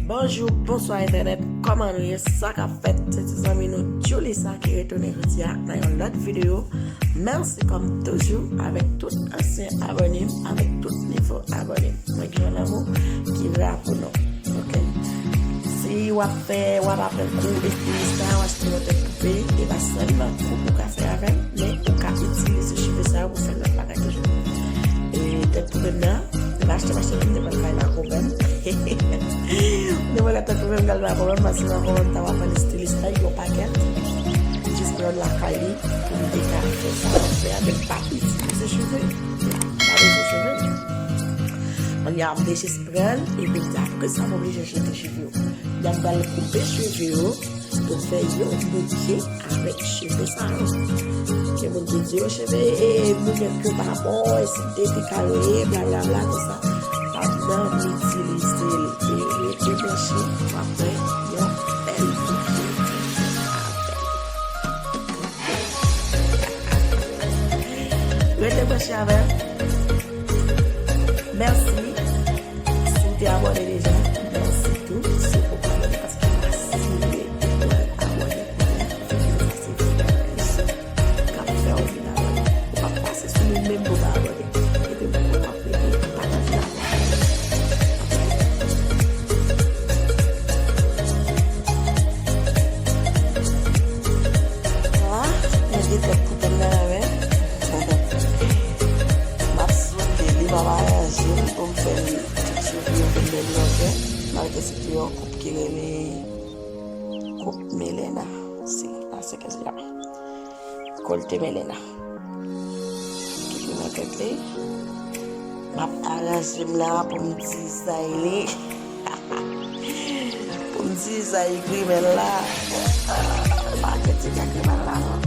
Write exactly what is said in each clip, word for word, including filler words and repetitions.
Bonjou, bonswa entènèt, kòman nou ye? Sa k ap fèt? Se ti zanmi nou Julissa ki retounen jodi a nan yon lòt videyo. Mèsi kòm toujou avèk tout ansyen abòne m, avèk tout nouvo abòne m. Mwen gen yon lanmou ki ra pou nou. Ok? Si w ap fè, w ap aprann kou estilista, w achte yon tèt koupe, e pa sèlman koup ou ka fè avè l, men ou ka itilize cheve sa yo pou fè lòt bagay toujou. E tèt koupe m nan, m achte, m achte, m te pral kay makomè m. M te pral tèt koupe m, m pral makomè m, paske makomè m ta w aprann estilista yon pakèt. Jis pran l lakay li, pou m te ka fè sa m ap fè a, men pa itilize cheve. Pa bezwen cheve. Kounye a, m te jis pran l, epi m di, apre sa, m oblije jete cheve yo. Kounye a, m pral koupe cheve yo pou m fè yon bouke avèk cheve sa yo. Gen moun ki di yo cheve e moun nèg yo pa bon, e se de pika yo ye, blablabla, konsa. Pandan m itilize l e rete branche, w ap wè yon bèl bouke avè l. Rete branche avè m. Mèsi. Si w te abòne deja, mèsi tou. Si w poko abòne, paske m asire w pral abòne kounye a. Videyo sa se videyo k ap fè w vin abòne. Ou p ap pase sou li menm pou w pa abòne. Epi w p ap rete pataje avè w. Ah, mwen gen tèt pou tèt la la, men. M ap swete li pa aranje m pou m fè li tout cheve yo vin menm longè, malgre se te yon koup ki rele koup Melena. Si, la se kèt la. Kolte Melena. Ki vin nan tèt li. M ap aranje m la pou m dizay li. Pou m dizay grimèl la. Ah, pa kritik ak grimèl la, non.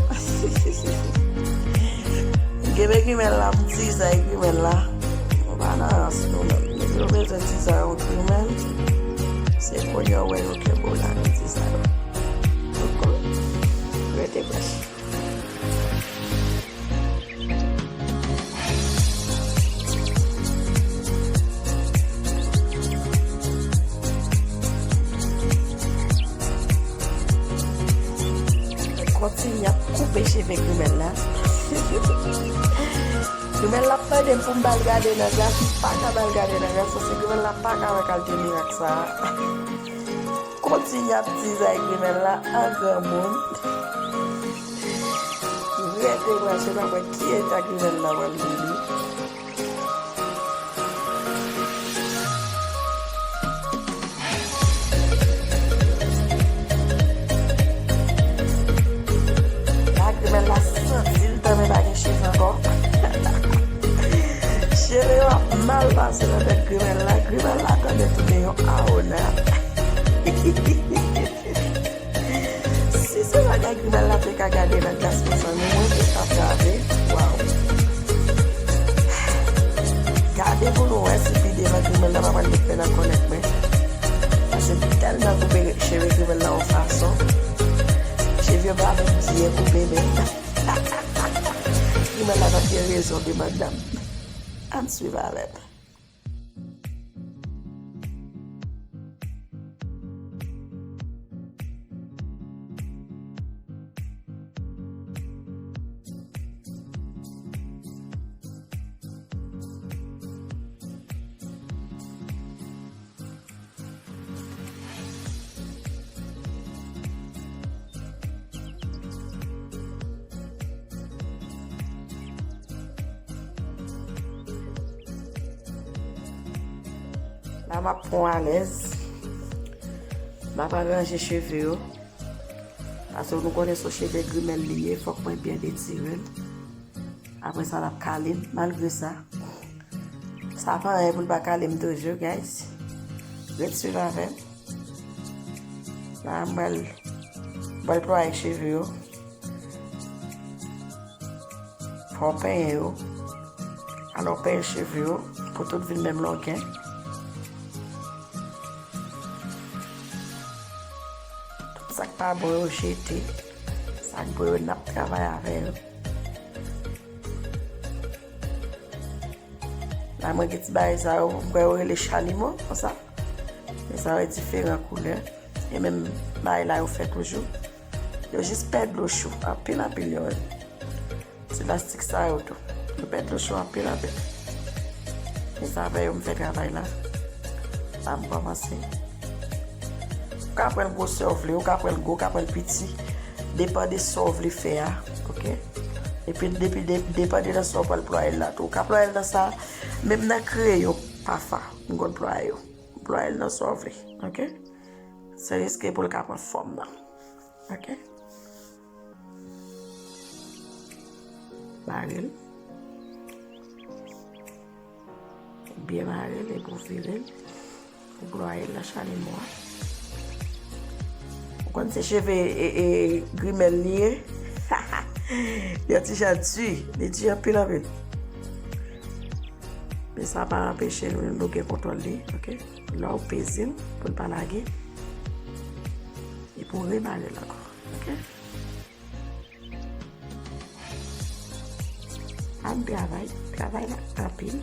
M kenbe grimèl la, m dizay grimèl la. Nou pa nan rans nou menm. Depi yo bezwen dizay yon grimèl, se kounye a w wè yo kenbe w la, nou dizay yo. Dakò? Rete branche. Kontinye ap koupe cheve grimèl la. Grimèl la ap mande m pou m ba l gade nan glas, m pa ka ba l gade nan glas, paske grimèl la pa ka wè kalite mirak sa a. Kontinye ap dizay grimèl la an granmoun. Rete branche, n ap wè ki eta grimèl la pral vini. La grimèl la santi l tanmen pa gen cheve ankò. Cheve yo ap mal pase nan tèt grimèl la. Grimèl la tanmen tounen yon awona. Si se bagay grimèl la te ka gade nan glas, mezanmi, mwen te ka brave. Waw. Gade pou nou wè si pi devan grimèl la pa pral met men nan kòlèt mwen. Paske m tèlman koupe cheve grimèl la yon fason. Cheve yo pa menm byen koupe menm. Grimèl la pa t gen rezon de madanm. Ann swiv avè m. La m ap pran alèz. M ap aranje cheve yo. Paske nou konnen se yon cheve grimèl li ye, fòk mwen byen detire l. Apre sa, l ap kale m. Malgre sa, sa pa anyen pou l pa kale m toujou, guys. Ret swiv avè m. La, m pral, m pral plwaye cheve yo. Fò w penyen yo. Alò, penyen cheve yo pou tout vin menm longè. Tout sa k pa bon yo jete. Sa k bon yo, n ap travay avè yo. La mwen gen ti bagay sa yo, m kwè yo rele chalimo, konsa. Men sa yo diferan koulè. E menm bagay la yo fè toujou. Yo jis pè dlo cho. Anpil, anpil yo menm. Ti lastik sa yo tou. Yo pè dlo cho anpil, anpil. E sa fè yo m fè travay la. Sa m kòmanse. Ou ka pran l gwosè w vle, ou ka pran l gwo, ou ka pran l piti. Depann de sa w vle fè a, oke? Epi depi de, depann de nan sa w pral plwaye l la tou. Ou ka plwaye l nan sa, menm nan kreyon, pafa, m konn plwaye yo. Plwaye l nan sa w vle, oke? San riske pou l ka pran fòm nan, oke? Mare l. Byen mare l epi w vire l. Ou plwaye l nan chanèl mwa. Ou konn se cheve e, e, grimèl li ye. Li yon ti jan di, li di anpil, anpil. Men sa pa anpeche nou, nou gen kontwòl li, oke? Lè w peze l, pou l pa lage. Epi w remare l ankò, oke? Ann travay, travay la anpil.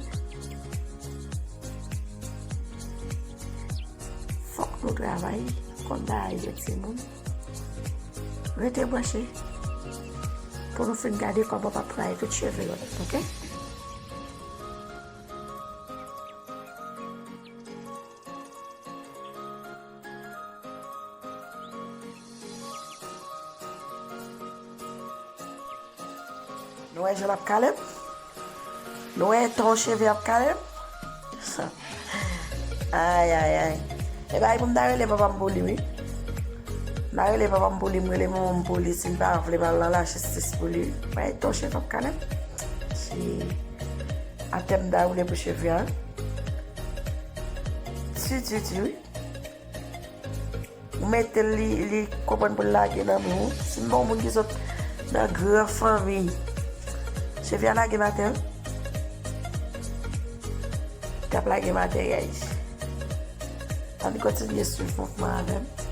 Fòk nou travay, konn bagay yo timoun. Rete branche. Pou nou fin gade kòman m ap travay tout cheve yo, oke? Nou wè jan l ap kale m? Nou wè tan cheve ap kale m? Ay, ay, ay. E bay pou m ta rele papa m pou li, wi. M ta rele papa m pou li, m rele manman m pou li, si l pa vle m al nan lajistis pou li. Bay tan cheve ap kale m. Si atè m ta woule pou cheve a. Ti, ti, ti, wi. Ou mete l, li, li konprann pou l lage nan men w. Si m pa yon moun ki sot nan gran fanmi, cheve a lage m atè, wi. T ap lage m atè, guys. Ann kontinye swiv mouvman avè m.